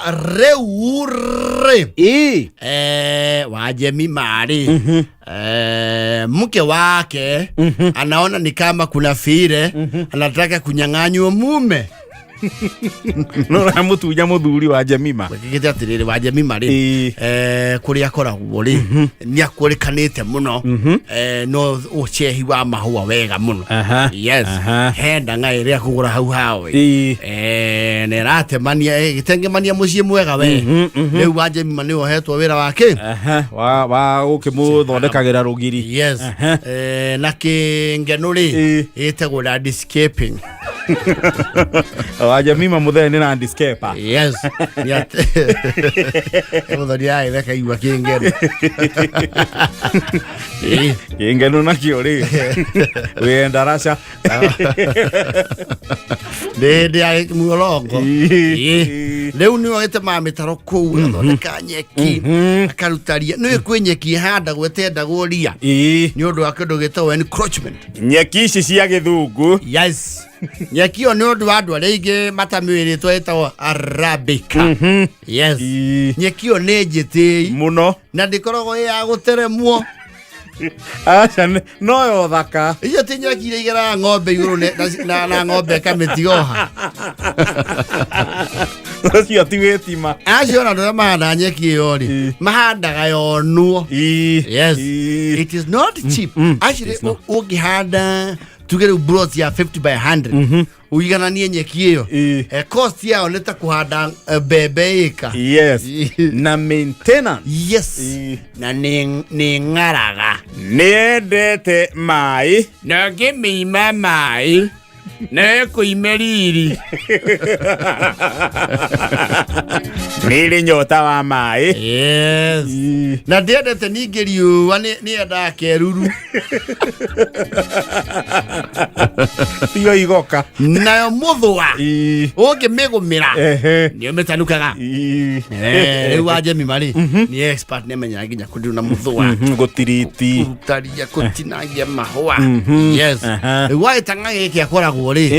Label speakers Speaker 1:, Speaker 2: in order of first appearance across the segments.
Speaker 1: Rĩu rĩ, wa Jemima rĩ, mke wake anaona ni kama kuna vile anataka kunyang'anywa mume.
Speaker 2: No ramũtunya mũthuri wa Jemima.
Speaker 1: Gĩkĩte atĩrĩrĩ, wa Jemima rĩ, kũrĩa akoragwo rĩ, nĩ akũrĩkanĩte mũno, no ũcehi wa mahũa wega mũno. Yes. He ndang'a ĩrĩa kũgũra hau hawe, na ĩratemania, ĩgĩtengemania mũciĩ mwega we. Rĩu wa Jemima nĩ ohetwo wĩra wake.
Speaker 2: Wa gũkĩmũthondekagĩra rũgiri.
Speaker 1: Yes. Na kĩngeno rĩ, ĩtagwo landscaping.
Speaker 2: Wa Jemima mũthee nĩ landscaper.
Speaker 1: Yes. Mũthoni agĩtheka igua kĩngeno.
Speaker 2: Kĩngeno nakĩo rĩ, wĩ ndaraca.
Speaker 1: Nĩ hĩndĩ ya muorongo. Rĩu nĩ ogĩtemaga mĩtaro kũu, agathondeka nyeki, akaruta ria. Nĩ kwĩ nyeki ĩhandagwo ĩtendagwo ria nĩ ũndũ wa kĩndũ gĩtagwo encroachment.
Speaker 2: Nyeki ici cia gĩthungu.
Speaker 1: Yes, nyeki ĩyo nĩ ũndũ wa andũ arĩa aingĩ matamĩwĩrĩtwo, ĩtagwo arabica. Yes. Nyeki ĩyo nĩ njĩtĩi
Speaker 2: mũno.
Speaker 1: Na ndĩkoragwo ĩ ya gũteremwo.
Speaker 2: Aca, no yo thaka.
Speaker 1: Icio ti nyeki iria igeraga ng'ombe igũrũ na ng'ombe ĩkamĩtigoha.
Speaker 2: Ũcio ti wĩtima.
Speaker 1: Acio ona andũ arĩa mahandaga nyeki ĩyo rĩ, mahandaga yonwo. Yes. It is not cheap actually.
Speaker 2: It's not.
Speaker 1: Ũngĩhanda tuge rĩu plot ya 50 by 100, ũigananie nyeki ĩyo, cost yayo nĩ ta kũhanda mbembe ĩka.
Speaker 2: Yes, na maintenance.
Speaker 1: Yes. Na nĩ ng'araga.
Speaker 2: Nĩ yendete maĩ.
Speaker 1: Na ũngĩmĩima maĩ na ĩkũime riri.
Speaker 2: Nĩ ĩrĩ nyota wa maĩ.
Speaker 1: Yes. Na ndĩendete ningĩ riũa, nĩ yendaga keruru.
Speaker 2: Tiyo igoka.
Speaker 1: Nayo mũthũa, ũngĩmĩgũmĩra, nĩ ũmĩtanukaga. Rĩu wa Jemima rĩ, nĩ expert, nĩ amenyaga nginya kũndũ na mũthũa.
Speaker 2: Gũtiriti.
Speaker 1: Kũrutaria, kũtinangia mahũa. Yes. Rĩu wagĩtanga gĩkĩ akoragwo rĩ,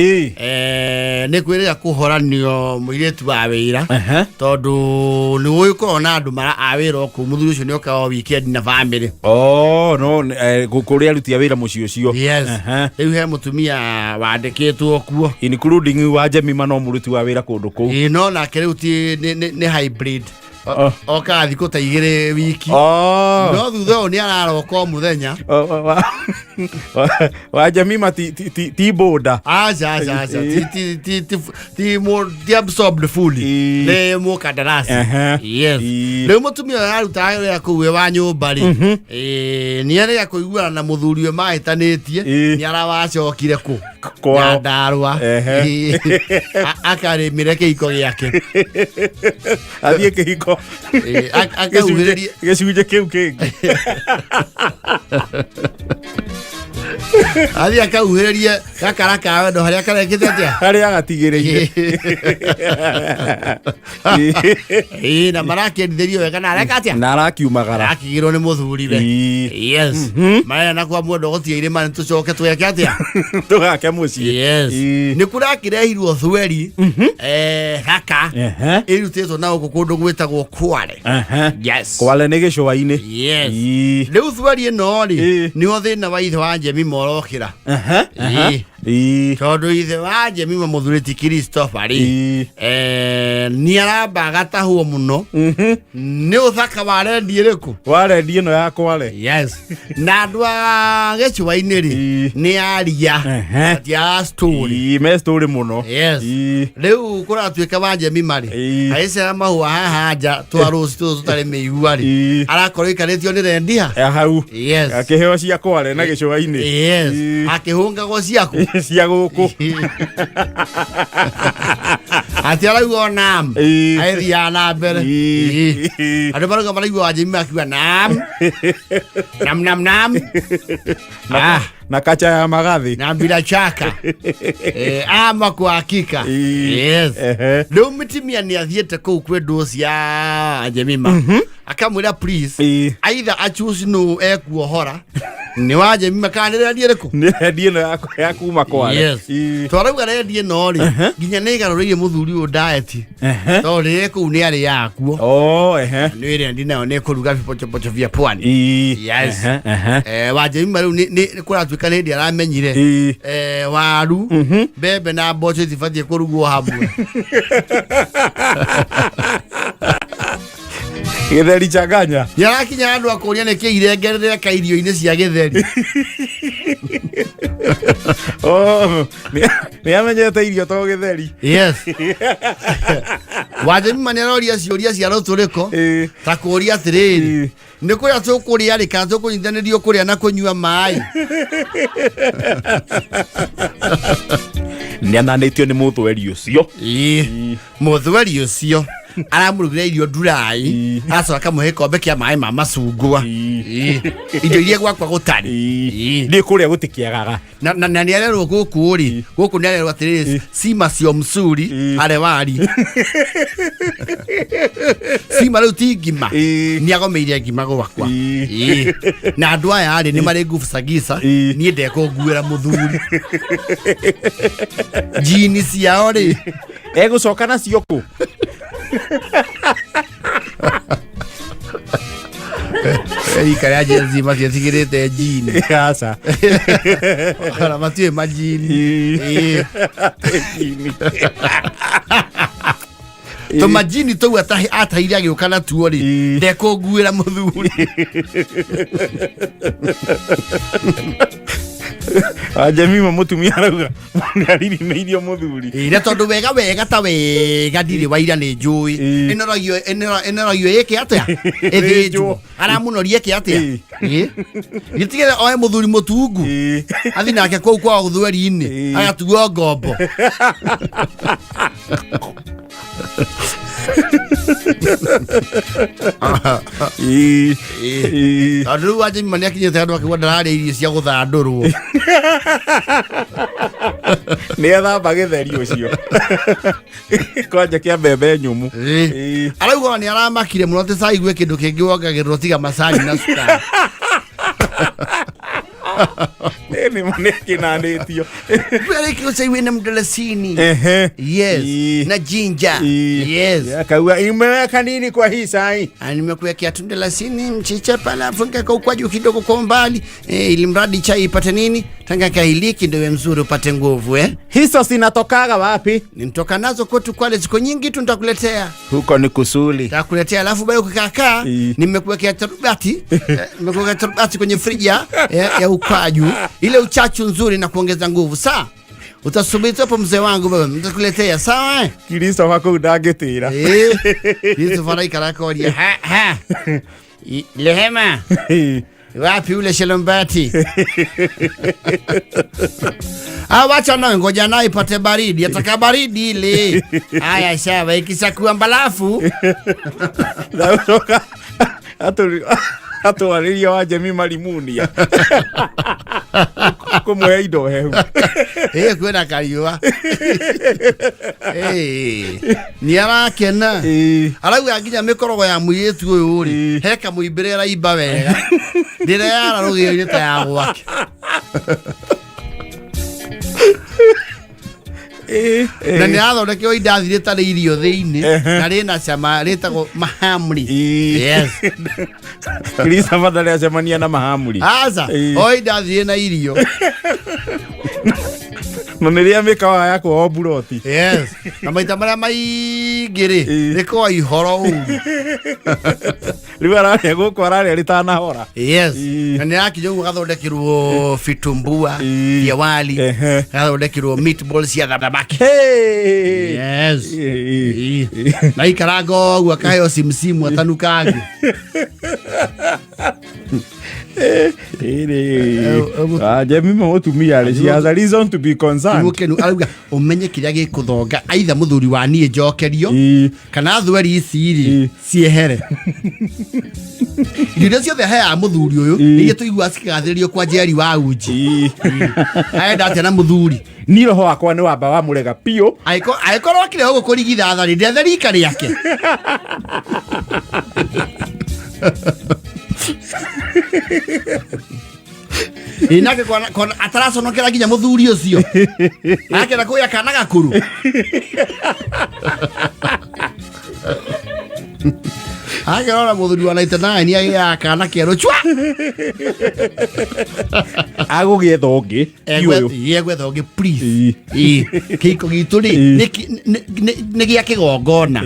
Speaker 1: nĩ kwĩrĩga kũhoranio mũirĩtu wa wĩra, tondũ nĩ gũgĩkoragwo na andũ mara a wĩra o kũu. Mũthuri ũcio nĩ okaga o weekend na bamĩrĩ.
Speaker 2: Oh, no kũrĩa aruti a wĩra mũciĩ ũcio.
Speaker 1: Yes. Rĩu he mũtumia wandĩkĩtwo kuo.
Speaker 2: Including wa Jemima no mũruti wa wĩra kũndũ kũu.
Speaker 1: Ĩĩ, no nake rĩu ti nĩ hybrid. Okaga thikũ ta 2 wiki. No thutha ũyũ nĩ araroka o mũthenya.
Speaker 2: Wa Jemima ti boda.
Speaker 1: Aca, aca, aca, ti absorbed fully. Nĩ mũkandarasi. Yes. Rĩu mũtumia ũyũ arutaga wĩra kũu wĩ wa nyũmba rĩ, nĩ erĩga kũiguana na mũthuri we mahĩtanĩtie. Nĩ arawacokire kũ
Speaker 2: Kwao.
Speaker 1: Nyandarũa. Akarĩmĩre kĩhiko gĩake.
Speaker 2: Athiĩ kĩhiko.
Speaker 1: Akauhĩrĩrie.
Speaker 2: Gĩcunjĩ kĩu kĩngĩ.
Speaker 1: Athiĩ akauhĩrĩrie gakara ka wendo harĩa karekĩte atĩa.
Speaker 2: Harĩa agatigĩrĩire.
Speaker 1: Ĩĩ, na marakĩendithĩrio wega na areka atĩa?
Speaker 2: Na arakiumagara.
Speaker 1: Arakĩgĩrwo nĩ mũthuri we. Yes. Marĩa na kwa mwendo gũtirĩ irĩma, nĩ tũcoke tweke atĩa?
Speaker 2: Tũgake mũciĩ.
Speaker 1: Yes. Nĩ kũrakĩrehirwo thweri, haka ĩrutĩtwo na gũkũ kũndũ gwĩtagwo Kware. Yes.
Speaker 2: Kwale nĩ gĩcũa-inĩ.
Speaker 1: Yes. Rĩu thweri ĩno rĩ, nĩo thĩna wa ithe wa Jemima ũrokĩra. Tondũ ithe wa Jemima mũthuri ti Christopher rĩ, nĩ aramba agatahwo mũno nĩ ũthaka wa rendi ĩrĩkũ?
Speaker 2: Wa rendi ĩno ya Kwale.
Speaker 1: Yes, na andũ a gĩcũa-inĩ rĩ, nĩ aria ati a story.
Speaker 2: Ĩĩ, me story mũno.
Speaker 1: Yes. Rĩu kũratuĩka wa Jemima rĩ, agĩcera mahũa haha nja twa rũci tũtũ tũtarĩ mĩigua rĩ, arakorwo ikarĩtio nĩ rendia.
Speaker 2: Hau.
Speaker 1: Yes.
Speaker 2: Akĩheo cia Kwale na gĩcũa-inĩ.
Speaker 1: Yes. Akĩhũngagwo ciaku.
Speaker 2: Cia gũkũ.
Speaker 1: Ati arauga o nam, agĩthiaga na mbere. Andũ marauga maraigua wa Jemima akiuga nam nam nam nam.
Speaker 2: Na kacha ya magathi.
Speaker 1: Na bila shaka, ama kwa hakika. Yes. Rĩu mũtumia nĩ athiĩte kũu kwĩ ndũ cia Jemima, akamwĩra please, either achoose nũ ekuohora. Nĩ wa Jemima kana nĩ rendi ĩrĩkũ?
Speaker 2: Nĩ rendi ĩno ya kuma Kware.
Speaker 1: Yes. Twarauga rendi ĩno rĩ, nginya nĩ ĩgarũrĩire mũthuri ũyũ diet, tondũ rĩrĩa kũu nĩ arĩaga kuo.
Speaker 2: Oh, ehe.
Speaker 1: Nĩ rendi nayo nĩ ĩkũruga vipochopocho vya pwani. Yes.
Speaker 2: Ehe, ehe.
Speaker 1: Wa Jemima rĩu nĩ kũratuĩka nĩ hĩndĩ aramenyire waru, mbembe na mboco itibatiĩ kũrugwo hamwe.
Speaker 2: Gĩtheri changanya.
Speaker 1: Nĩ arakinya andũ akũria nĩ kĩ irenge rĩreka irio-inĩ cia gĩtheri.
Speaker 2: Oh, nĩ amenyete irio to gĩtheri.
Speaker 1: Yes, Wa Jemima nĩ aroria ciũria cia rũtũrĩko, ta kũria atĩrĩrĩ, nĩ kũrĩa tũkũrĩa rĩ, kana tũkũnyitanĩrio kũrĩa na kũnyua maĩ?
Speaker 2: Nĩ ananĩtio nĩ mũthweri ũcio.
Speaker 1: Ĩĩ. Mũthweri ũcio aramũrugĩra irio ndurai, aracoka akamũhe gĩkombe kĩa maĩ ma macungwa. Ĩĩ. Indo iria gwakwa gũtarĩ. Ĩĩ.
Speaker 2: Nĩ kũrĩa gũtikĩagaga.
Speaker 1: Na nĩ arerwo gũkũ rĩ, gũkũ nĩ arerwo atĩrĩrĩ, sima sio msuri, are wari sima rĩu ti ngima. Nĩ agomeire ngima gwakwa. Ĩĩ. Na andũ aya rĩ, nĩ marĩ nguvu za giza. Niĩ ndekũnguĩra mũthuri jini ciao rĩ.
Speaker 2: Egũcoka nacio kũ?
Speaker 1: Rika rĩa Gen Z matiĩtigĩrĩte jini.
Speaker 2: Aca.
Speaker 1: Ona matiũĩ majini. Ĩĩ.
Speaker 2: Jini.
Speaker 1: Tũmajini tũu atahire agĩũka natuo rĩ, ndekũnguĩra mũthuri.
Speaker 2: Jemima mũtumia arauga nĩ aririmĩirio mũthuri.
Speaker 1: Ĩĩ, na tondũ wega wega ta wega ndirĩ waira nĩ njũĩ. Ĩnoragio ĩke atĩa? Ĩthĩnjwo. Aramũnoria ĩke atĩa? Ĩĩ. Gĩtigĩre oe mũthuri mũtungu, athi nake kũu kwao gũthweri-inĩ, agatuo ngombo. Tondũ rĩu Wa Jemima nĩ akinyĩte handũ akĩgua ndararĩa irio cia gũthandũrwo.
Speaker 2: Nĩ ethamba gĩtheri ũcio kwanja kĩa mbembe nyũmũ.
Speaker 1: Arauga ona nĩ aramakire mũno atĩ cai gwĩ kĩndũ kĩngĩ wongagĩrĩrwo tiga macani na cukari.
Speaker 2: Nĩ akĩnanĩtio.
Speaker 1: Wĩrĩkĩrwo cai wĩna mdalasini. Yes. Na ginger. Yes.
Speaker 2: Akauga imeweka nini kwa hii sai?
Speaker 1: Ah, nimekuwekea tu mdalasini, mchicha pale, alafu nikaweka ukwaju kidogo kwa umbali, ili mradi chai ipate nini, tanga kahiliki ndio iwe mzuri upate nguvu, eh.
Speaker 2: Hizo zinatokaga wapi?
Speaker 1: Nimtoka nazo kwetu Kwale, ziko nyingi tu, nitakuletea.
Speaker 2: Huko ni kusuli.
Speaker 1: Nitakuletea, alafu bado ukikaakaa, nimekuwekea charubati, nimekuwekea charubati kwenye friji ya ukwaju, ile uchachu nzuri na kuongeza nguvu. Saa utasubiri tu hapo mzee wangu baba, nitakuletea, sawa, eh?
Speaker 2: Christopher kũu ndangĩtĩra.
Speaker 1: Yusuf araikara akoria, ha ha. Rehema, wapi ule Shelombati? Ah, wacha nayo, ngoja nayo ipate baridi, ataka baridi ile. Haya, sawa, ikishakuwa mbalafu.
Speaker 2: Ndacoka atwarĩria wa Jemima Limunia kũmũhe indo hehu.
Speaker 1: Kwĩna kariũa. Nĩ arakena. Arauga nginya mĩkorogo ya mũirĩtu ũyũ rĩ, he kamũimbĩre araimba wega. Ndĩra yara rũgĩo-inĩ ta ya gwake. Na nĩ athondekerwo indathi rĩtarĩ irio thĩinĩ, na rĩna cama, rĩtagwo mahamri. Yes.
Speaker 2: Christopher ndarĩ acemania na mahamuri.
Speaker 1: Aca, o indathi rĩna irio.
Speaker 2: Na nĩ rĩa mĩkawa ya kwao mburoti.
Speaker 1: Yes. Na maita marĩa maingĩ rĩ, rĩkoragwo ihoro ũru.
Speaker 2: Rĩu ararĩa gũkũ ararĩa rĩtanahora.
Speaker 1: Yes. Na nĩ arakinya ũguo gathondekerwo vitumbua vya wali, gathondekerwo meatballs cia thamaki.
Speaker 2: Hey!
Speaker 1: Yes. Na ikaranga ũguo akaheo simsimu atanukangi.
Speaker 2: Jemima mũtumia rĩ, she has a reason to be concerned.
Speaker 1: Mũkenu arauga ũmenye kĩrĩa gĩkũthonga aitha mũthuri wa niĩ njokerio, kana thweri ici rĩ ciehere. Irio iria ciothe heaga mũthuri ũyũ nĩ iria tũiguaga cikĩgathĩrĩrio kwa Njeri wa uji. Arenda atĩa na mũthuri?
Speaker 2: Ni roho wakwa nĩ wamba wamũrega biũ.
Speaker 1: Angĩkorwo akire ũguo kũrigithatha rĩ, ndethe rika rĩake. Ĩ nake kona ataraconokera nginya mũthuri ũcio akenda kũgĩa kana gakũrũ. Akĩrora mũthuri wa 99 agĩaga kana kerũ chwa.
Speaker 2: Agũgĩetha ũngĩ ti ũyũ.
Speaker 1: Egwetha ũngĩ please.
Speaker 2: Ĩ.
Speaker 1: Ĩ, kĩhiko gitũ rĩ
Speaker 2: Ĩ.
Speaker 1: nĩ gĩa kĩgongona.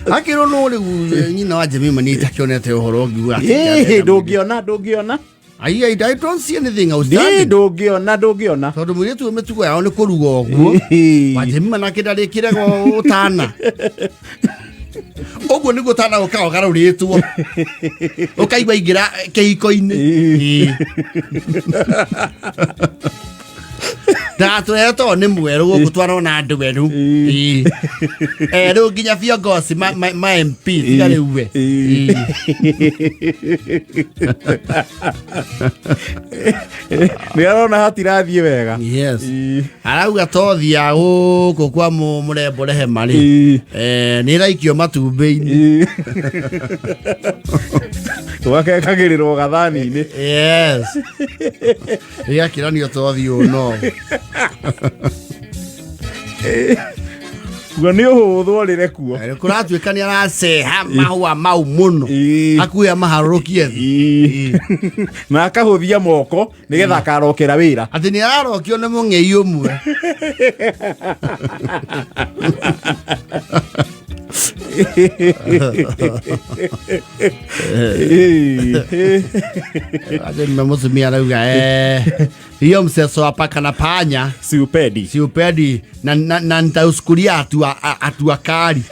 Speaker 1: Akĩrwo no rĩu nyina wa Jemima nĩ itakĩonete ũhoro ũngiuga atĩ
Speaker 2: Ĩ, ndũngĩona ndũngĩona.
Speaker 1: I don't see anything
Speaker 2: Ĩ,
Speaker 1: outstanding.
Speaker 2: Ndũngĩona ndũngĩona.
Speaker 1: Tondũ mũirĩtu ũyũ mĩtugo yao nĩ kũruga ũguo.
Speaker 2: Ĩ.
Speaker 1: Wajemima nake ndarĩkĩrego ũtana. Ũguo nĩguo ũtana ũkaga ũgarũrĩtwo. Ũkaigua ingĩra kĩhiko-inĩ.
Speaker 2: Ĩ.
Speaker 1: Ndatwĩre tondũ nĩ mwerũ gũkũ twarona andũ erũ.
Speaker 2: Ĩ.
Speaker 1: Ĩ. Erũ nginya viongozi ma MP tiga rĩu we.
Speaker 2: Ĩ. Nĩ arona hatirathiĩ wega.
Speaker 1: Yes.
Speaker 2: Ĩ.
Speaker 1: Arauga tothi ya gũkũ kwa mũrembo Rehema rĩ
Speaker 2: Ĩ.
Speaker 1: Nĩ ĩraikio matumbĩ-inĩ.
Speaker 2: Ĩ. Tũgakekagĩrĩrwo gathani-inĩ.
Speaker 1: Yes, ĩgakĩranio tothi ũũ no
Speaker 2: Guo nĩ ũhũthwo rĩre kuo.
Speaker 1: Kũratuĩka nĩ araceha mahũa mau mũno
Speaker 2: Ĩ.
Speaker 1: hakuhĩ amaharũrũkie thĩ.
Speaker 2: Ĩ. Na akahũthia moko nĩgetha akarokera wĩra.
Speaker 1: Atĩ nĩ ararokio nĩ mũng'ei ũmwe.
Speaker 2: Ĩ.
Speaker 1: Atĩ nĩ mũtumia arauga hiyo mseso wa paka na panya
Speaker 2: Siupendi.
Speaker 1: siupendi na nitausukulia hatua kali.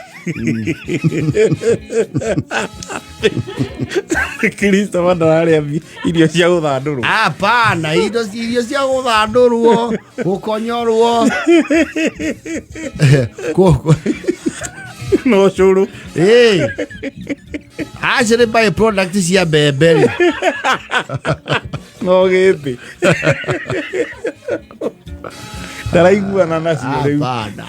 Speaker 2: Christopher ndararĩa irio cia gũthandũrwo.
Speaker 1: Hapana, irio cia gũthandũrwo, gũkonyorwo.
Speaker 2: No cũrũ.
Speaker 1: Ĩ. Actually by product cia mbembe rĩ.
Speaker 2: No gĩthĩ. Ndaraiguana nacio rĩu.
Speaker 1: Hapana.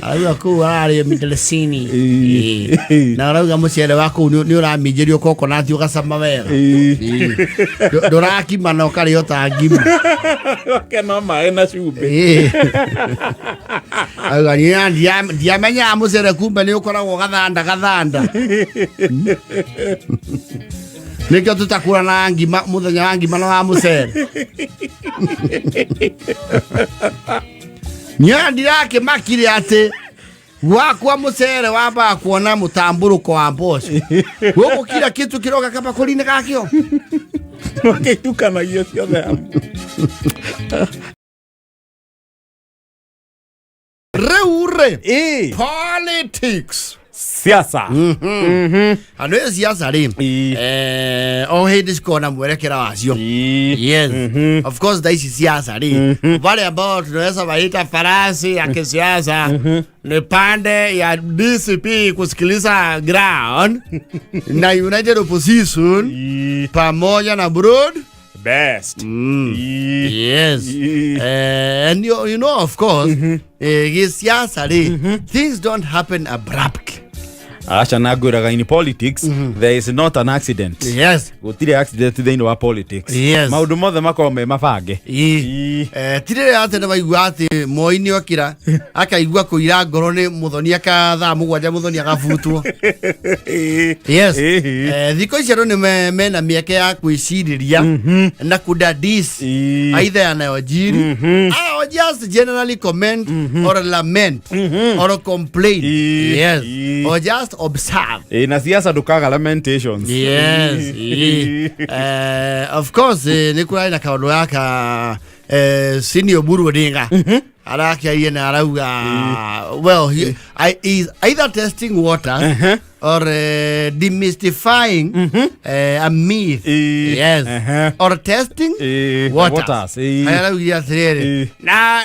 Speaker 1: Arauga kũu ararĩa mdalasini.
Speaker 2: Ĩ.
Speaker 1: Ĩ. Na arauga mũcere wa kũu nĩ ũraminjĩrio coconut ũgacama wega.
Speaker 2: Ĩ.
Speaker 1: Ĩ. Ndũrakima na ũkarĩo ta ngima.
Speaker 2: Wake no maĩ na cumbĩ.
Speaker 1: Ĩ. Auga niĩ ndiamenyaga mũcere kumbe nĩ ũkoragwo gathanda gathanda. Nĩkĩo tũtakũranaga ngima mũthenya wa ngima na wa mũcere. Niĩ ndirakĩmakire atĩ gwakwa mũcere wambaga kuona mũtambũrũko wa mboco. Gũkũ kila kitu kĩroka kabakũri-inĩ gakĩo.
Speaker 2: Makĩtukanagio ciothe hamwe.
Speaker 1: Rĩu rĩ
Speaker 2: Ĩ.
Speaker 1: politics.
Speaker 2: Siasa.
Speaker 1: Andũ ĩ siasa rĩ
Speaker 2: Ĩ.
Speaker 1: O hĩndĩ cikoragwo na mwerekera wacio.
Speaker 2: Ĩ.
Speaker 1: Yes. Of course thaa ici siasa rĩ wale ambao tunaweza waita farasi ya kisiasa ni pande ya DCP kusikiliza ground na United Opposition
Speaker 2: Ĩ.
Speaker 1: pamoja na Broad.
Speaker 2: Best. Ĩ.
Speaker 1: Yes.
Speaker 2: Ĩ.
Speaker 1: And you know, of course, gĩsiasa rĩ things don't happen abruptly.
Speaker 2: Aca na ngwĩraga in politics there is not an accident.
Speaker 1: Yes.
Speaker 2: Gũtirĩ accident thĩinĩ wa politics.
Speaker 1: Yes.
Speaker 2: Maũndũ mothe makoragwo me mabange.
Speaker 1: Ĩ.
Speaker 2: Ĩ.
Speaker 1: Ti rĩrĩa atĩ nĩwaigua atĩ Moi nĩ okĩra akaigua kũira ngoro nĩ mũthoni aka thaa 7 mũthoni agabutwo. Yes.
Speaker 2: Ĩ.
Speaker 1: Thikũ ici andũ nĩ mena mĩeke ya kwĩcirĩria na kudadisi
Speaker 2: Ĩ.
Speaker 1: either yanayojiri or just generally comment or lament or complain.
Speaker 2: Ĩ.
Speaker 1: Yes.
Speaker 2: Ĩ.
Speaker 1: Or just observe.
Speaker 2: Ĩ, na siasa ndũkaga lamentations.
Speaker 1: Yes.
Speaker 2: Ĩ.
Speaker 1: Of course nĩ kũrarĩ na kaũndũ gaka Senior Oburu Odinga arakĩarie na arauga well he is either testing waters or demystifying a myth.
Speaker 2: Ĩ.
Speaker 1: Yes. Or testing
Speaker 2: Ĩ.
Speaker 1: waters.
Speaker 2: Waters, ĩ.
Speaker 1: Harĩa araugire atĩrĩrĩ
Speaker 2: Ĩ.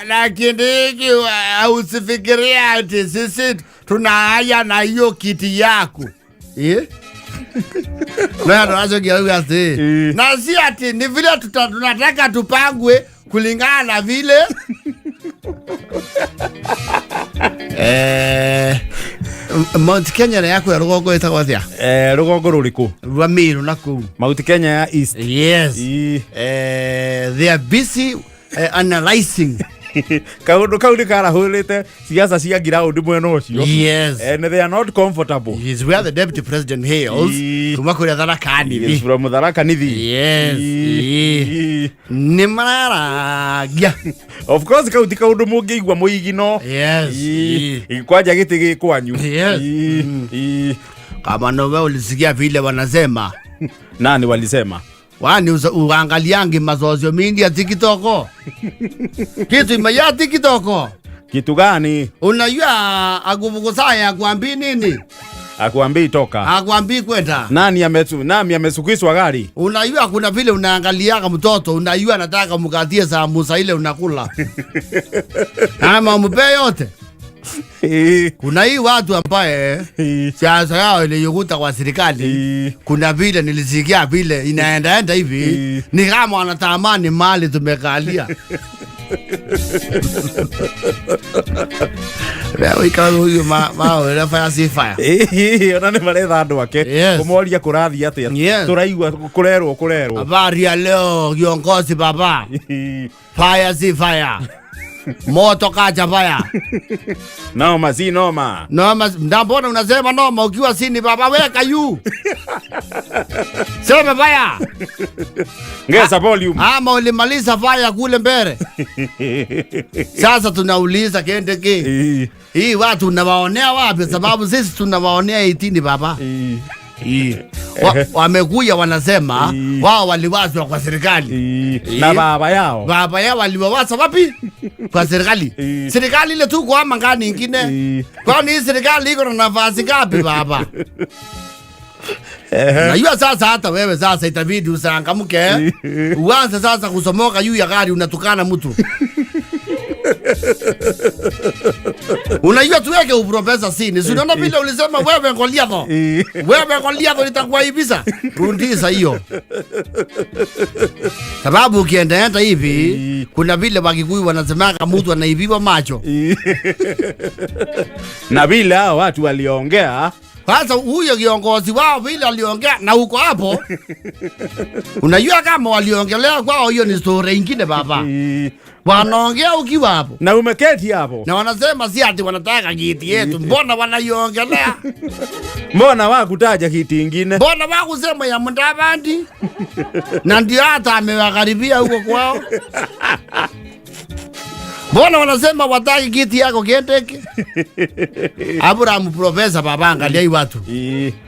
Speaker 1: na kĩndũ gĩkĩ usifikirie ati sisi tuna haja na hiyo kiti yako. Ĩ? No andũ aracokia arauga atĩrĩ
Speaker 2: Ĩ.
Speaker 1: na si ati ni vile tunataka tupangwe kulingana na vile. Mount Kenya nĩ yaku ya rũgongo ĩtagwo atĩa?
Speaker 2: Rũgongo rũrĩkũ?
Speaker 1: Rwa Meru na kũu.
Speaker 2: Mount Kenya ya East.
Speaker 1: Yes.
Speaker 2: Ii.
Speaker 1: They are busy analyzing.
Speaker 2: Kaũndũ kau nĩ karahũrĩte siasa cia ground mwena ũcio.
Speaker 1: Yes.
Speaker 2: And they are not comfortable.
Speaker 1: He is where the deputy president hails.
Speaker 2: Ii.
Speaker 1: Kuma kũrĩa Tharaka Nithi.
Speaker 2: Yes, from Tharaka Nithi.
Speaker 1: Yes.
Speaker 2: Ii.
Speaker 1: Ii.
Speaker 2: Ii.
Speaker 1: Nĩ mararangia.
Speaker 2: Of course kau ti kaũndũ mũngĩigua mũigino.
Speaker 1: Yes.
Speaker 2: Ii.
Speaker 1: Ii.
Speaker 2: Kwanja gĩtĩ gĩ kwanyu.
Speaker 1: Yes.
Speaker 2: Ii. Ii.
Speaker 1: Kama nowe ulisikia vile wanasema.
Speaker 2: Nani walisema?
Speaker 1: Wani uangaliangi masosio mingi ya TikTok. Kitu imeya TikTok.
Speaker 2: Kitu gani?
Speaker 1: Unajua akuvukusaya akwambii nini?
Speaker 2: Akuambii toka.
Speaker 1: Akwambii kwenda.
Speaker 2: Nani amesukiswa gari?
Speaker 1: Unajua kuna vile unaangaliaga mtoto, unajua anataka mkatie saa musa ile unakula. Ama umpe yote. Kuna hii watu ambaye siasa yao iliyukuta kwa serikali. Kuna vile nilisikia vile inaendaenda hivi ni kama wanatamani mali tumekalia. Leo ikawa huyu ma fire si fire.
Speaker 2: Ona nĩ maretha andũ ake
Speaker 1: Yes.
Speaker 2: kũmoria kũrathiĩ atĩa.
Speaker 1: Yes.
Speaker 2: Tũraigua kũrerwo kũrerwo.
Speaker 1: Habari ya leo kiongozi baba. Fire si fire. Moto kacha fire.
Speaker 2: Noma si noma.
Speaker 1: Noma, mbona unasema noma ukiwa sini baba weka yu. Sema fire.
Speaker 2: Ngeza volume.
Speaker 1: Ama ulimaliza fire kule mbele. Sasa tunauliza Kendeke. Hii watu unawaonea wapi? Sababu sisi tunawaonea 18 baba. Wamekuja wanasema wao waliwazwa kwa serikali.
Speaker 2: Na baba yao.
Speaker 1: Baba yao waliwawasa wapi? Kwa serikali. Serikali ile tu kwa mangani nyingine. Kwani hii serikali iko na nafasi ngapi baba? Najua sasa hata wewe sasa itabidi usangamuke. Uanze sasa kusomoka juu ya gari unatukana mtu. Unajua tuweke uprofesa sini. Si unaona vile ulisema wewe Goliatho. Wewe Goliatho nitakuaibisha. Rundisa hiyo. Sababu ukiendaenda hivi kuna vile Wakikuyu wanasemanga mtu anaibiwa macho.
Speaker 2: Na vile hao watu waliongea.
Speaker 1: Sasa huyo kiongozi wao vile aliongea na uko hapo. Unajua kama waliongelea kwao hiyo ni story nyingine baba. Wanaongea ukiwa hapo.
Speaker 2: Na umeketi hapo.
Speaker 1: Na wanasema si ati wanataka kiti yetu. Mbona wanaiongelea?
Speaker 2: Mbona wakutaja kiti ingine?
Speaker 1: Mbona wakusema ya Mudavadi? Na ndio hata amewakaribia huko kwao. Mbona wanasema wataki kiti yako Kendeke? Abraham profesa baba angalia hii watu.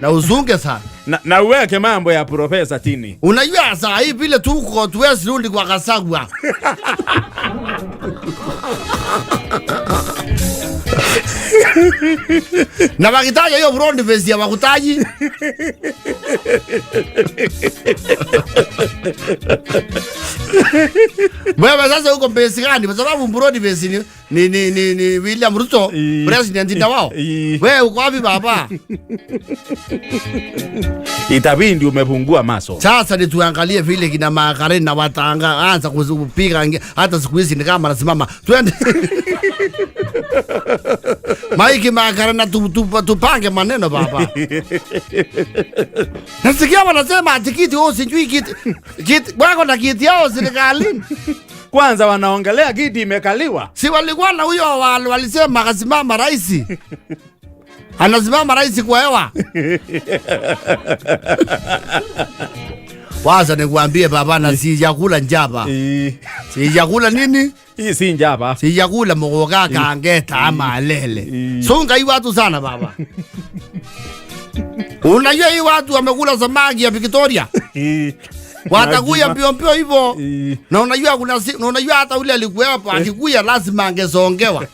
Speaker 1: Na uzunge sana.
Speaker 2: Na uweke mambo ya profesa chini.
Speaker 1: Unajua saa hii vile tuko tuwezi rudi kwa Kasagwa. Na wakitaja hiyo front face ya wakutaji. Wewe sasa uko base gani? Kwa sababu front face ni William Ruto president ndio wao. Wewe uko wapi baba?
Speaker 2: Itabidi umepungua maso.
Speaker 1: Sasa ni tuangalie vile kina Makare na Watanga anza kupiga hata siku hizi ni kama nasimama. Twende. Mike Makare na tupange maneno baba. Nasikia wanasema ati kiti wao sijui kiti. Kiti wako na kiti yao serikalini.
Speaker 2: Kwanza wanaongelea kiti imekaliwa.
Speaker 1: Si walikuwa na huyo walisema akasimama rais. Anasimama rais kwa hewa. Waza nikuambie baba na sijakula njaba. Sijakula nini?
Speaker 2: Hii si njaba.
Speaker 1: Sijakula mugoka kangeta ama lele. Sunga hii watu sana baba. Unajua hii watu wamekula samaki ya Victoria. Watakuya mbio mbio hivyo. Na unajua kuna na unajua hata ule alikuwa hapo akikuya lazima angesongewa.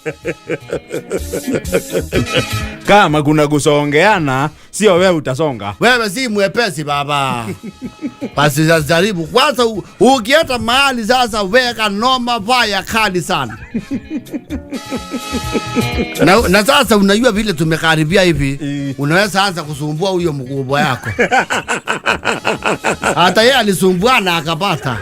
Speaker 2: Kama kuna kusongeana, sio wewe utasonga.
Speaker 1: Wewe si mwepesi baba. Basi jaribu kwanza ukienda mahali sasa weka noma vaya kali sana. Na sasa unajua vile tumekaribia hivi, unaweza anza kusumbua huyo mkubwa yako. Hata yeye alisumbua na akapata.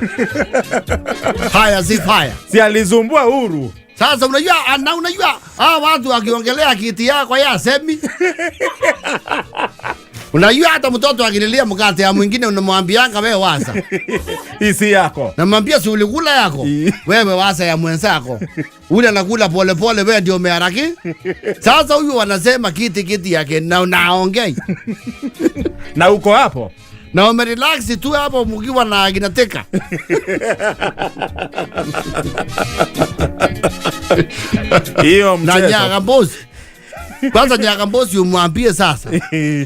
Speaker 1: Haya si fire.
Speaker 2: Si alisumbua Uhuru.
Speaker 1: Sasa unajua na unajua watu wakiongelea kiti yako ya semi. Unajua hata mtoto akililia mkate ya mwingine unamwambianga wewe wasa.
Speaker 2: Hii si yako.
Speaker 1: Namwambia si ulikula yako. Wewe wasa ya mwenzako. Ule anakula pole pole, wewe ndio umeharaki. Sasa huyu wanasema kiti yake na unaongea.
Speaker 2: Na uko hapo.
Speaker 1: Na umerelax tu hapo mkiwa na kinateka.
Speaker 2: Hiyo
Speaker 1: Na
Speaker 2: mchezo.
Speaker 1: Nyagambosi. Kwanza Nyagambosi umwambie sasa.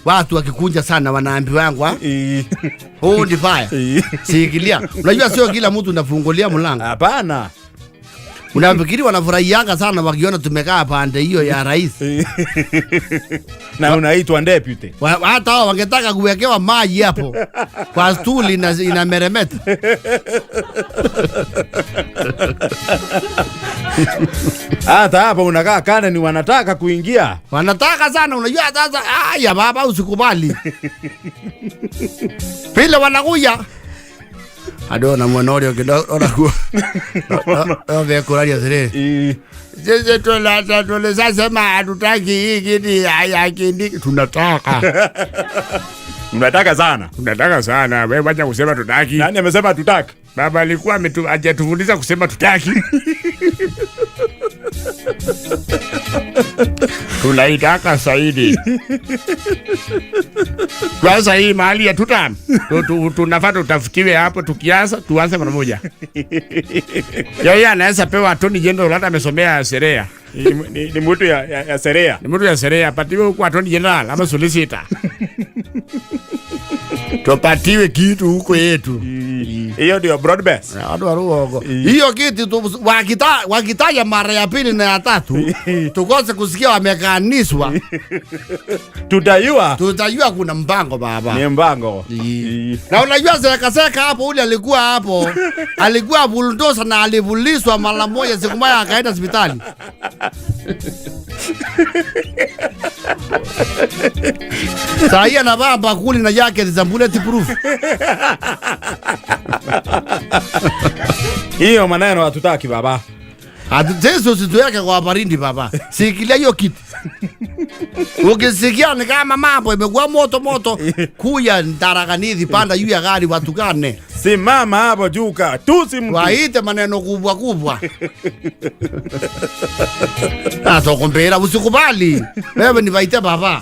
Speaker 1: Watu wakikunja sana wanaambiwangwa huu ndi fire. Sikilia. Unajua sio kila mtu unafungulia mlango.
Speaker 2: Hapana.
Speaker 1: Unafikiri wanafurahianga sana wakiona tumekaa pande hiyo ya rais.
Speaker 2: Na unaitwa deputy.
Speaker 1: Hata hao wangetaka kuwekewa maji hapo kwa stuli inameremeta.
Speaker 2: Hata hapo unakaa kana ni wanataka kuingia.
Speaker 1: Wanataka sana, unajua sasa. Haya baba usikubali. Vile wanakuja. Ado na mwana kidogo ona ku. Ndio kuraria zile. Sisi tulisema hatutaki hii kiti ya Kindiki. Tunataka.
Speaker 2: Mnataka sana.
Speaker 3: Tunataka sana. Wewe wacha kusema tutaki.
Speaker 2: Nani amesema tutaki?
Speaker 3: Baba alikuwa hajatufundisha kusema tutaki. Tunaitaka zaidi. Kwanza hii mahali ya tutam. Tunafaa tutafutiwe hapo, tukianza tuanze mara moja. Yeye anaweza pewa attorney general hata amesomea sheria.
Speaker 2: Ni mtu ya sheria.
Speaker 3: Ni mtu ya sheria, apatiwe huko attorney general ama solicitor.
Speaker 1: Tupatiwe kitu huko yetu.
Speaker 2: Hiyo ndio broad base.
Speaker 1: Watu wa Ruongo. Hiyo kitu wakitaja mara ya pili na ya tatu tukose kusikia wamekaniswa.
Speaker 2: Tutajua.
Speaker 1: Tutajua kuna mpango baba.
Speaker 2: Ni mpango.
Speaker 1: Na unajua seka hapo ule alikuwa hapo. Alikuwa bulldozer na alivuliswa mara moja, siku moja akaenda hospitali. Saa hii anavaa bakuli na jacket za bulletproof.
Speaker 2: Hiyo maneno hatutaki baba.
Speaker 1: Sisi usituweke kwa baridi baba. Sikilia hiyo kitu. Ukisikia ni kama mambo imekuwa moto moto, kuya ndaraganithi panda juu ya gari watukane.
Speaker 2: Simama hapo juka, tusi mtu.
Speaker 1: Waite maneno kubwa kubwa. Sasa kumbera usikubali. Wewe ni waite baba.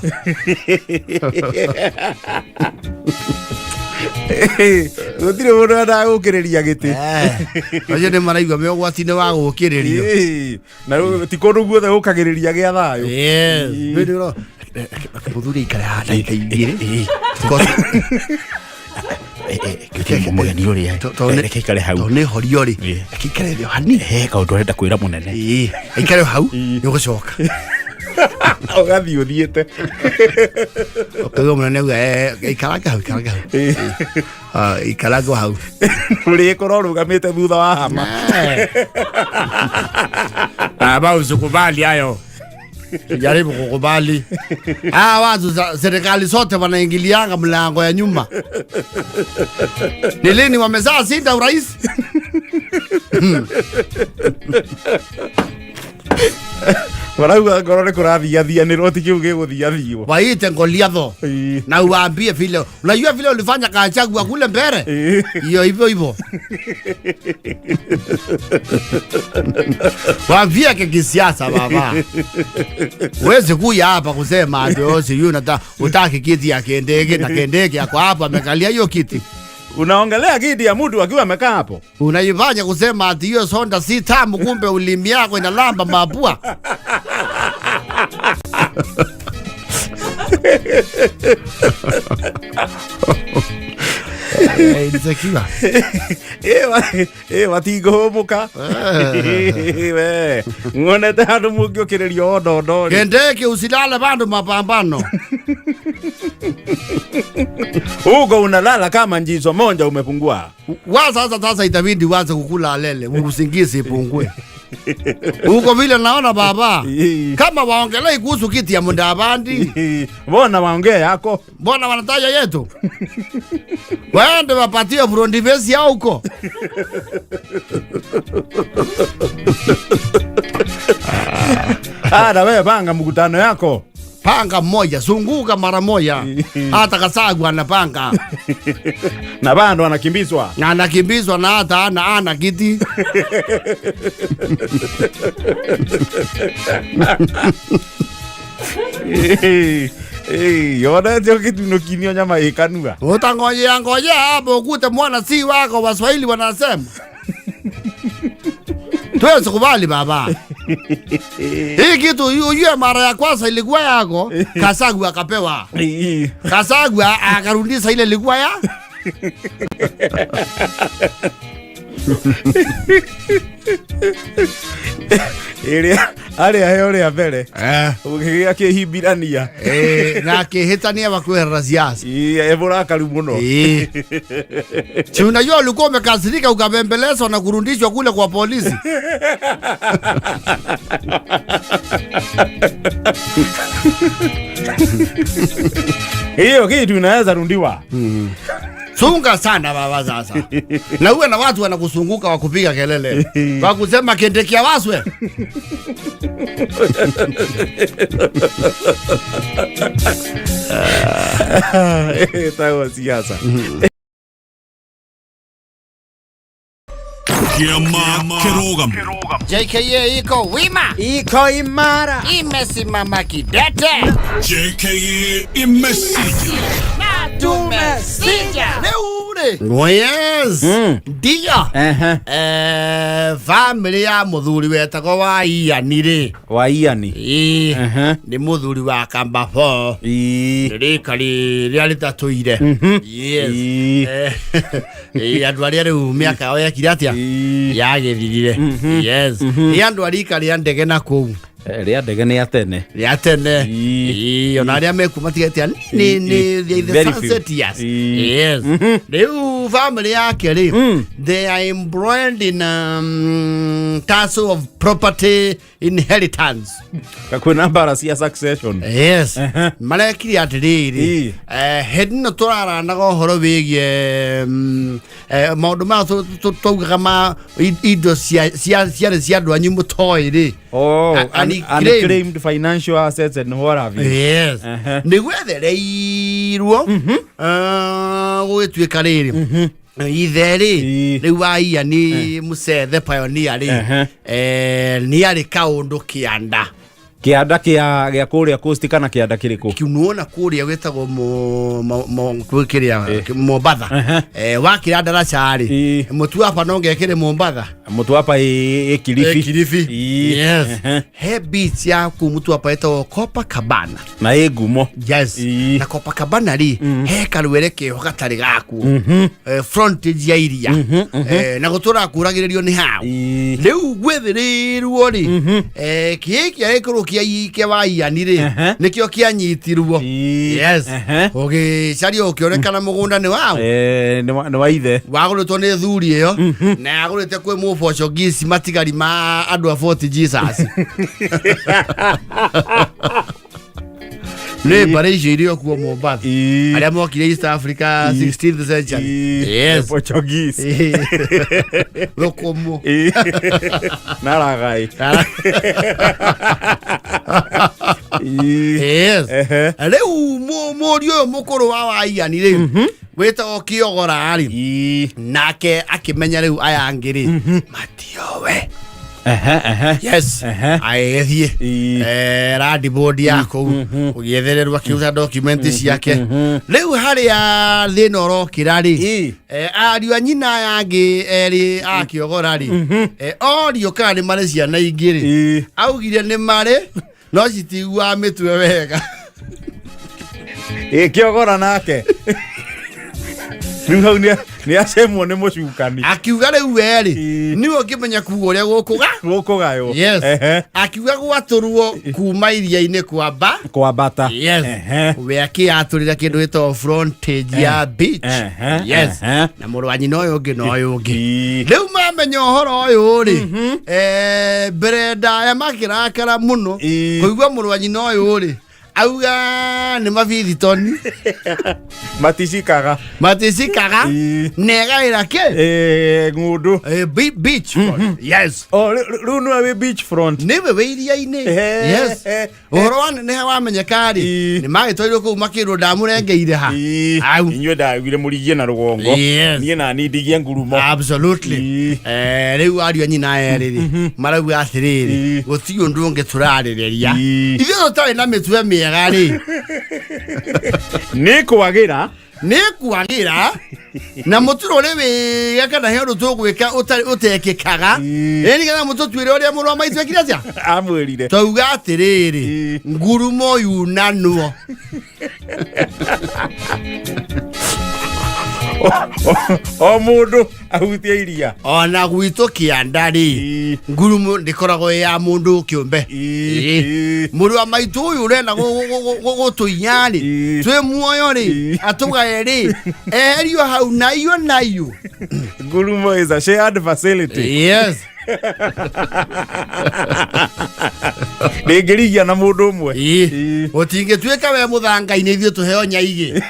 Speaker 2: Gũtirĩ mũndũ endaga gũkĩrĩria gĩtĩ.
Speaker 1: Acio nĩ maraigua me ũgwati-inĩ wa gũkĩrĩrio.
Speaker 2: Na ti kũndũ guothe gũkagĩrĩria gĩa thayũ.
Speaker 1: Mũthuri aikare haha ndagĩka igĩrĩ.
Speaker 2: Mũgeni ũrĩa reke aikare hau.
Speaker 1: Tondũ nĩ horio rĩ, reke aikare thĩ hanini.
Speaker 2: He kaũndũ arenda kwĩra mũnene.
Speaker 1: Aikare hau nĩ ũgũcoka.
Speaker 2: Ũgathiĩ ũthiĩte.
Speaker 1: Ũkaigua mũnene auga, ikaranga hau, ikaranga hau. Ikaranga hau.
Speaker 2: Ũrĩkorwo ũrũgamĩte thutha wa hama.
Speaker 3: Baba usikubali hayo.
Speaker 1: Jaribu kukubali. Watu serikali zote wanaingilianga mlango ya nyuma. Ni lini wamezaa sita urais?
Speaker 2: Warauga ngoro nĩ kũrathiathianĩrwo ti kĩu gĩgũthiathio.
Speaker 1: Waite Goliatho. Na uwaambie vile. Unajua vile ulifanya Gachagua kule mbele? Hiyo hivyo hivyo. Waambie kisiasa baba. Huwezi kuja hapa kusema ati oh, si yule utaki kiti ya Kindiki na Kindiki yako hapa amekalia hiyo kiti.
Speaker 2: Unaongelea kiti ya mtu akiwa amekaa hapo.
Speaker 1: Unaifanya kusema ati hiyo sonda si tamu, kumbe ulimi yako inalamba mapua. Insecure.
Speaker 2: Watingũhũmũka. We, ng'onete handũ mũngĩũkĩrĩrio o ndondo rĩ.
Speaker 1: Kindiki usilale bado mapambano.
Speaker 2: Huko unalala kama njizo moja umepungua.
Speaker 1: Wa sasa itabidi uanze kukula alele, usingizi ipungue. Huko vile naona baba. Kama waongelei kuhusu kiti ya Mudavadi.
Speaker 2: Mbona waongee yako?
Speaker 1: Mbona wanataja yetu? Waende wapatie front face yao huko.
Speaker 2: Ah, na wewe panga mkutano yako.
Speaker 1: Panga mmoja, zunguka mara moja. Hata Kasagwa anapanga
Speaker 2: Na bado anakimbizwa.
Speaker 1: Na anakimbizwa na hata ana kiti.
Speaker 2: Yonete ũgĩtunũkinio nyama ĩ kanua.
Speaker 1: Utangojea ngojea hapo ukute mwana si wako, Waswahili wanasema. Tuwezi kubali baba. Hii kitu ujue mara ya kwanza ilikuwa yako, Kasagwa akapewa. Kasagwa akarudisha ile ilikuwa ya.
Speaker 2: Ĩrĩa arĩa heo rĩa mbere. Ũgĩgĩa kĩhimbirania.
Speaker 1: Na akĩhĩtania wakwĩherera siasa.
Speaker 2: Ĩ mũrakaru mũno.
Speaker 1: Si unajua ulikuwa umekasirika ukabembelezwa na kurudishwa kule kwa polisi.
Speaker 2: Hiyo kitu inaweza rundiwa.
Speaker 1: Sunga sana baba sasa. Na uwe na watu wanakusunguka wakupiga kelele. Wakusema kendekia waswe.
Speaker 2: Ĩtagwo siasa.
Speaker 4: Kĩama kĩrũgamu.
Speaker 1: JKA iko wima.
Speaker 2: Iko imara.
Speaker 1: Imesimama kidete.
Speaker 4: JKA imesija.
Speaker 1: Tumesija. Leo ule. Oh yes. Ndio. Family ya muthuri wetagwo wa Ian rĩ.
Speaker 2: Wa Ian.
Speaker 1: Ĩĩ. Nĩ muthuri wa kamba 4. Rĩka rĩrĩa rĩtatũire. Yes. Ĩĩ, andũ arĩa rĩu mĩaka yao yekire atĩa? Yagĩthirire. Yes. Nĩ andũ a rika rĩa ndege na kũu.
Speaker 2: Rĩa ndege nĩ ya tene.
Speaker 1: Rĩa tene. Ĩĩ, ona arĩa mekuo matigĩte nini nĩ the
Speaker 2: Very few.
Speaker 1: sunset years. Yes. Rĩu family yake rĩ, they are embroiled in tussle of property inheritance.
Speaker 2: Kwĩna mbara cia succession.
Speaker 1: Yes. Marekire atĩrĩrĩ, hĩndĩ ĩno tũraranaga ũhoro wĩgiĩ maũndũ maya twaugaga ma indo ciarĩ cia andũ anyu mũtoĩ rĩ.
Speaker 2: Oh,
Speaker 1: Unclaimed.
Speaker 2: unclaimed financial assets and what have you.
Speaker 1: Yes. Nĩ gwethereirwo gũgĩtuĩka rĩrĩ ithe rĩ rĩu wa Ian Mũcethe pioneer rĩ, nĩ arĩ kaũndũ kĩanda.
Speaker 2: Kĩanda kĩa kũrĩa coast kana kĩanda kĩrĩkũ?
Speaker 1: Kiunuona kũrĩa gwĩtagwo kĩrĩa Mombatha. Wakĩra ndaraca rĩ, Mũtuapa no ngekĩre Mombatha.
Speaker 2: Mũtuapa ĩ Kilifi.
Speaker 1: Kilifi. Yes. He beach ya kũu Mũtuapa ĩtagwo Copacabana.
Speaker 2: Na ĩ ngumo.
Speaker 1: Yes. Na Copacabana rĩ, he karwere keho gatarĩ gakuo. Frontage ya iria. Na gũtũra kũragĩrĩrio nĩ hau. Rĩu gwĩthĩrĩrwo rĩ, kĩĩ kĩa gĩkorwo kĩa wa Ian rĩ, nĩkĩo kĩanyitirwo. Yes. Ũgĩcario ũkĩonekana mũgũnda nĩ wao.
Speaker 2: Nĩ wa ithe.
Speaker 1: Wagũrĩtwo nĩ thuri ĩyo na yagũrĩte kwĩ mũboco matigari ma andũ a Fort Jesus. Nĩ mbarĩ icio iria kuo Mombatha. Arĩa mokire East Africa 16th century. Yes.
Speaker 2: Portuguese.
Speaker 1: Rũkũmũ.
Speaker 2: Na ragai.
Speaker 1: Yes. Rĩu mũriũ ũyũ mũkũrũ wa Ian rĩ, wĩtagwo Kĩogora rĩ, nake akĩmenya rĩu aya angĩ rĩ, matiowe. Yes. Agĩgĩthiĩ land board ya kũu ũgĩethererwo akĩruta document ciake. Rĩu harĩa thĩna ũrokĩra rĩ, ariũ a nyina aya angĩ erĩ a Kĩogora rĩ, orio kana nĩ marĩ ciana ingĩ rĩ, augire nĩ marĩ no citiguaga mĩtwe wega.
Speaker 2: Kĩogora nake rĩu hau nĩ acemwo nĩ mũcukani.
Speaker 1: Akiuga rĩu we rĩ, nĩwe ũngĩmenya kuga ũrĩa gũkũga.
Speaker 2: Gũkũgaywo.
Speaker 1: Yes. Akiuga gwatũrwo kuma iria-inĩ kwamba
Speaker 2: kwambata.
Speaker 1: Yes. We akĩyatũrĩra kĩndũ gĩtagwo frontage ya beach. Yes. Na mũrũ wa nyina ũyũ ũngĩ na ũyũ ũngĩ. Rĩu mamenya ũhoro ũyũ rĩ, mbere ndaya makĩrakara mũno kũigua mũrũ wa nyina ũyũ rĩ Auga nĩ mabithitoni.
Speaker 2: Maticikaga.
Speaker 1: Maticikaga. Negaĩra kĩ?
Speaker 2: Ng'ũndũ.
Speaker 1: Beach. Yes.
Speaker 2: O rĩu nĩwe wĩ beach front.
Speaker 1: Nĩwe wĩ iria-inĩ. Yes. Ũhoro wa neneha wamenyeka rĩ, nĩ magĩtwarirwo kũu makĩrwo ndamũrengeire ha. Au.
Speaker 2: Inyuĩ ndaugire mũrigie na rũgongo.
Speaker 1: Yes.
Speaker 2: Niĩ nani ndigie ngurumo.
Speaker 1: Absolutely. Rĩu ariũ a nyina erĩ rĩ, marauga atĩrĩrĩ, gũtirĩ ũndũ ũngĩ tũrarĩrĩria. Ithuĩ tũtarĩ na mĩtwe mĩega rĩ,
Speaker 2: Nĩ kwagĩra.
Speaker 1: Nĩ kwagĩra na mũturo ũrĩ wĩga kana he ũndũ tũgwĩka ũtarĩ ũtekĩkaga. Ĩ nĩgetha mũtũtuĩre ũrĩa mũrũ wa maitũ ekire atĩa?
Speaker 2: Amwĩrire.
Speaker 1: Twauga atĩrĩrĩ, ngurumo yunanwo.
Speaker 2: O mũndũ ahutie iria.
Speaker 1: Ona gwitũ kĩanda rĩ, ngurumo ndĩkoragwo ĩ ya mũndũ kĩũmbe. Mũrũ wa maitũ ũyũ ũrenda gũtũiya rĩ, twĩ muoyo rĩ, atũgae rĩ, eherio hau na iyo na iyo.
Speaker 2: Ngurumo is a shared facility.
Speaker 1: Yes.
Speaker 2: Ndĩngĩrigia na mũndũ ũmwe.
Speaker 1: Ũtingĩtuĩka we mũthanga-inĩ ithuĩ tũheo nyaigĩ,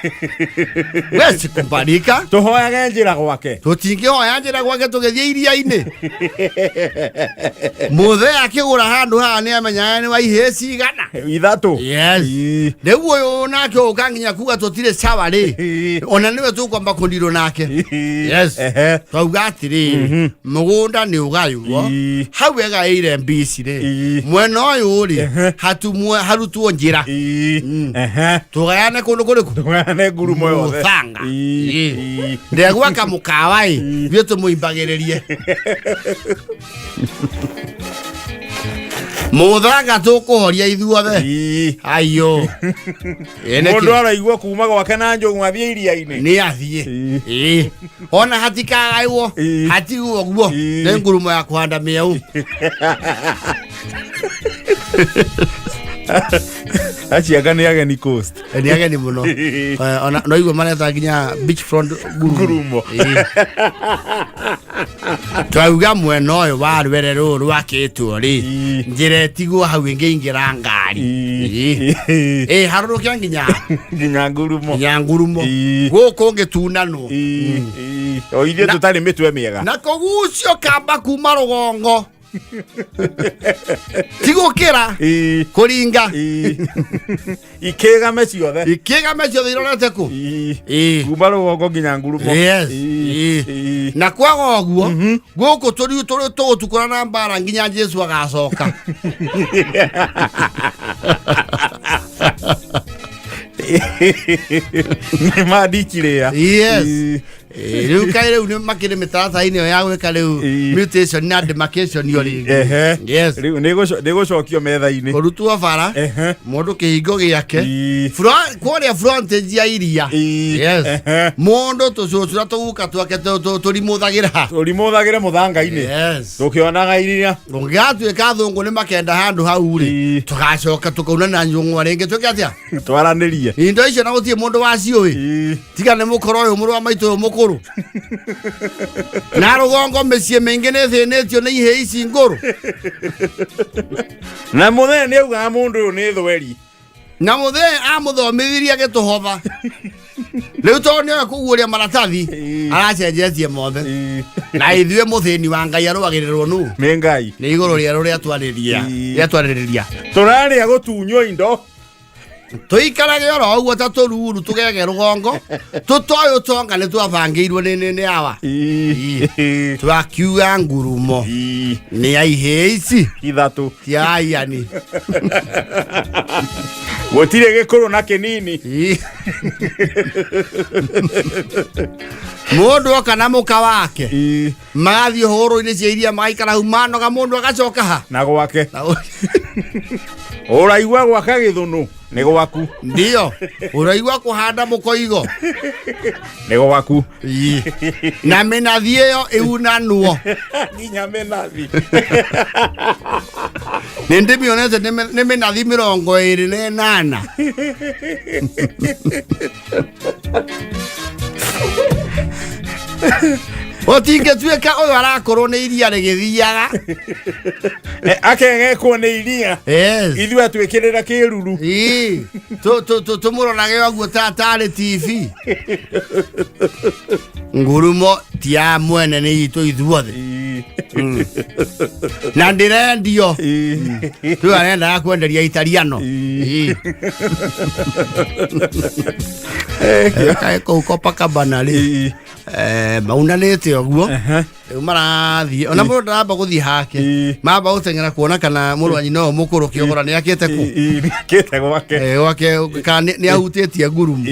Speaker 1: we sikubalika.
Speaker 2: Tũhoyage njĩra gwake.
Speaker 1: Tũtingĩhoya njĩra gwake tũgĩthiĩ iria-inĩ. Mũthee akĩgũra handũ haha nĩ amenyaga nĩ wa ihĩĩ cigana.
Speaker 2: 3.
Speaker 1: Yes. Rĩu ũyũ nake ũka nginya kuga tũtirĩ sawa rĩ, ona nĩwe tũkwamba kũndirwo nake. Yes. Twauga atĩrĩrĩ, mũgũnda nĩ ũgaywo. Hau egaĩire mbici rĩ, mwena ũyũ rĩ, hatumwe harutwo njĩra. Tũgayane kũndũ kũrĩkũ?
Speaker 2: Tũgayane ngurumo yothe.
Speaker 1: Mũthanga. Ndegwaka mũkawa ĩ, ithuĩ tũmũimbagĩrĩrie mũthanga, tũkũhoria ithuothe. Ayo. Ĩ, nĩkĩ?
Speaker 2: Mũndũ araigua kuma gwake na njũng'wa athiĩ iria-inĩ.
Speaker 1: Nĩ athiĩ. Ĩ. Ona hatikagaywo, hatigwo guo. Nĩ ngurumo ya kũhanda mĩeũ.
Speaker 2: Acianga nĩ ageni coast.
Speaker 1: Nĩ ageni mũno. Ona no igua mareta nginya beach front ngurumo.
Speaker 2: Ngurumo.
Speaker 1: Twauga mwena ũyũ wa rwere rũrũ rwakĩtwo rĩ, njĩra ĩtigwo hau ĩngĩingĩra ngari. Ĩ harũrũke nginya
Speaker 2: nginya ngurumo.
Speaker 1: Nginya ngurumo. Gũkũ ngĩtunanwo.
Speaker 2: O ithuĩ tũtarĩ mĩtwe mĩega.
Speaker 1: Na kũgucio kamba kuma rũgongo ti gũkĩra kũringa.
Speaker 2: Ikĩgame ciothe.
Speaker 1: Ikĩgame ciothe irorete kũ?
Speaker 2: Kuma rũgongo nginya ngurumo.
Speaker 1: Yes. Na kwaga ũguo gũkũ tũriu tũgũtukũra na mbara nginya Jesu agacoka.
Speaker 2: Nĩ mandikirĩa.
Speaker 1: Yes. Rĩu kaĩ rĩu nĩ makĩrĩ mĩtaratara-inĩ ĩyo ya gwĩka rĩu mutation na demarcation o rĩngĩ. Yes.
Speaker 2: Rĩu nĩ gũcokio metha-inĩ.
Speaker 1: Kũrutwo bara mũndũ kĩhingo gĩake kũrĩa frontage ya iria. Yes. Mũndũ tũcũcũra tũguka twake tũrimũthagĩra.
Speaker 2: Tũrimũthagĩre mũthanga-inĩ.
Speaker 1: Yes.
Speaker 2: Tũkĩonaga iria.
Speaker 1: Ũngĩgatuĩka athũngũ nĩ makenda handũ hau rĩ, tũgacoka tũkauna na njũng'wa rĩngĩ twĩke atĩa?
Speaker 2: Twaranĩrie.
Speaker 1: Indo icio na gũtirĩ mũndũ waciũĩ tiga nĩ mũkoro ũyũ mũrũ wa maitũ ũyũ mũkũrũ na rũgongo mĩciĩ mĩingĩ nĩ thĩnĩtio nĩ ihĩĩ ici ngũrũ.
Speaker 2: Na mũthee nĩ augaga mũndũ ũyũ nĩ thweri.
Speaker 1: Na mũthee amũthomithirie agĩtũhotha, rĩu tondũ nĩoe kũguũria maratathi aracenjetie mothe na ithuĩ mũthĩni wa Ngai arũagĩrĩrwo nũ?
Speaker 2: Nĩ Ngai.
Speaker 1: Nĩ igũrũ rĩerũ rĩatwarĩria rĩatwarĩrĩria.
Speaker 2: Tũrarĩa gũtunywo indo.
Speaker 1: Tũikarage oro ũguo ta tũruru tũgege rũgongo tũtoĩ ũtonga nĩ twabangĩirwo nĩ awa. Twakiuga ngurumo nĩ ya ihĩĩ ici
Speaker 2: 3.
Speaker 1: Ti aiani.
Speaker 2: Gũtirĩ gĩkũrũ na kĩnini.
Speaker 1: Mũndũ oka na mũka wake magathiĩ hũrũ-inĩ cia iria magaikara hau manoga, mũndũ agacoka ha?
Speaker 2: Na gwake. Ũraigua gwaka gĩthũnũ nĩ gwaku.
Speaker 1: Ndio ũraigua kũhanda mũkoigo
Speaker 2: nĩ gwaku.
Speaker 1: Na mĩnathi ĩyo ĩunanwo.
Speaker 2: Nginya mĩnathi.
Speaker 1: Nĩ ndĩmĩonete nĩ mĩnathi 28. Ũtingĩtuĩka ũyũ arakorwo nĩ iria rĩgĩthiaga.
Speaker 2: Akeng'ekwo nĩ iria.
Speaker 1: Yes.
Speaker 2: Ithuĩ atwĩkĩrĩra kĩruru.
Speaker 1: Ii, tũmũrorage ũguo ta tarĩ TV. Ngurumo ti ya mwene, nĩ itũ ithuothe. Na ndĩrendio. Rĩu arendaga kwenderia Italiano. Ii. Kaĩ kũu Copacabana rĩ, maunanĩte ũguo, rĩu marathiĩ ona mũndũ ndaramba gũthiĩ hake. Mamba gũteng'era kuona kana mũrũ wa nyina ũyũ mũkũrũ kĩogora nĩ akĩte kũ.
Speaker 2: Nĩakĩte gwake.
Speaker 1: Gwake kana nĩ ahutĩtie ngurumo.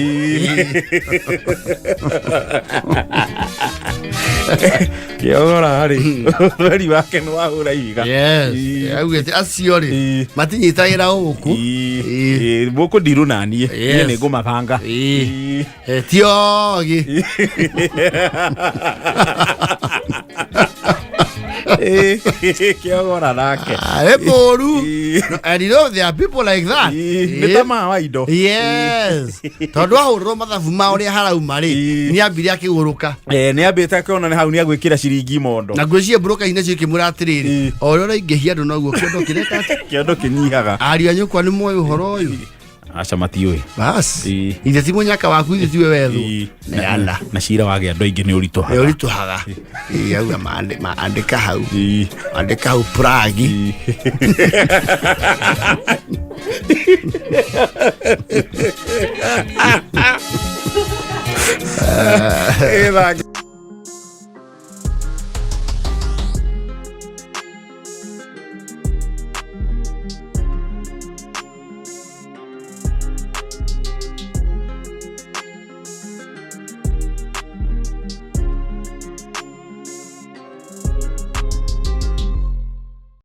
Speaker 2: Kĩogora rĩ, ũtheri wake nĩ wahũra ihiga.
Speaker 1: Yes. Augĩte acio rĩ, matinyitagĩra ũkũ.
Speaker 2: Mũkũ ndirũ naniĩ. Niĩ nĩ ngũmabanga.
Speaker 1: Ti ogĩ.
Speaker 2: Kĩogora nake.
Speaker 1: Nĩ mũru. And you know there are people like that.
Speaker 2: Nĩ tamaa wa indo.
Speaker 1: Yes, tondũ ahũrĩrwo mathabu ma ũrĩa harauma rĩ, nĩ ambire akĩgũrũka.
Speaker 2: Nĩ ambĩte akĩona nĩ hau nĩ agwĩkĩra ciringi mondo.
Speaker 1: Na ngwĩciria mburoka-inĩ cio ikĩmwĩra atĩrĩrĩ, o ũrĩa ũraingĩhia andũ noguo kĩondo kĩreka atĩ.
Speaker 2: Kĩondo kĩnyihaga.
Speaker 1: Ariũ a nyũkwa nĩ moĩ ũhoro ũyũ?
Speaker 2: Aca, matiũĩ.
Speaker 1: Bas, ithe ti mũnyaka waku, ithe tiwe wethwo. Neana.
Speaker 2: Na cira wagĩa andũ aingĩ nĩ
Speaker 1: Nĩ
Speaker 2: ũritũhaga.
Speaker 1: ũritũhaga. Ii, auga maandĩka hau. Andĩka hau plagi.
Speaker 2: Ĩ, thank